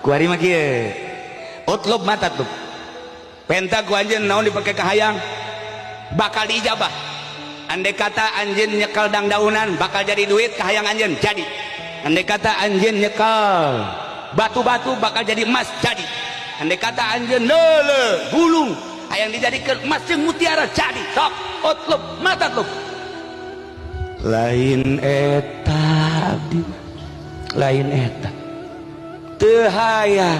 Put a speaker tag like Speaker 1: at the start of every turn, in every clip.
Speaker 1: Kuari mah kieu. Utlub ma tatlub. Penta ku anjeun naon dipake kahayang bakal diijabah. Andai kata anjeun nyekel dangdaunan bakal jadi duit kahayang anjeun jadi. Andai kata anjeun nyekel batu-batu bakal jadi emas jadi. Andai kata anjeun leule gulung hayang dijadikan emas jeung mutiara jadi. Sok utlub ma tatlub. Lain eta abdi mah. Lain eta. Teu hayang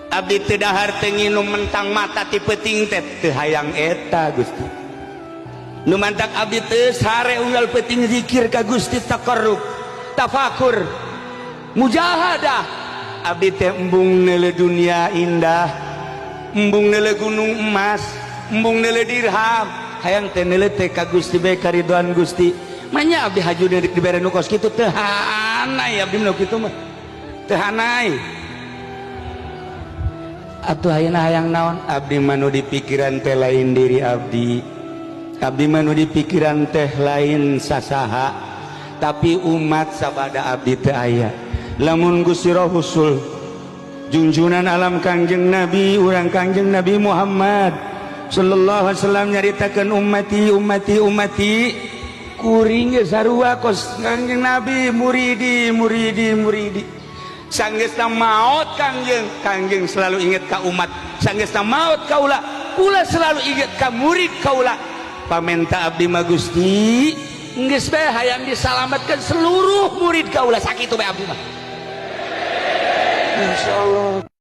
Speaker 1: abdi teu dahar teu nginum mentang mata ti peuting teh teu hayang eta Gusti. Nu mantak abdi teu sare unggal peuting zikir ka Gusti, taqarrub, tafakur, mujahadah. Abdi teh embung neuleuh dunia indah, embung neuleuh gunung emas, embung neuleuh dirham, hayang teh neuleuh teh ka Gusti bae, karidoan Gusti. Manya abdi haju dibere nu kos kitu teu hanai abdi mah kitu mah. Teu hanai. Atuh ayeuna hayang naon? Abdi mah nu dipikiran teh lain diri abdi. Abdi mah nu dipikiran teh lain sasaha, tapi umat sabada abdi teh aya. Lamun Gusti Rasul junjunan alam Kangjeng Nabi urang Kangjeng Nabi Muhammad sallallahu alaihi wasallam nyaritakeun ummati ummati ummati, kuring ge sarua kos Kangjeng Nabi, muridi muridi muridi. Sanggeusna maot Kangjeng, Kangjeng selalu inget ka umat. Sanggeusna maot kaula, kula selalu inget ka murid kaula. Pamenta abdi mah Gusti, geus bae hayang disalamatkan seluruh murid kaula, sakitu bae abdi mah. Insyaallah.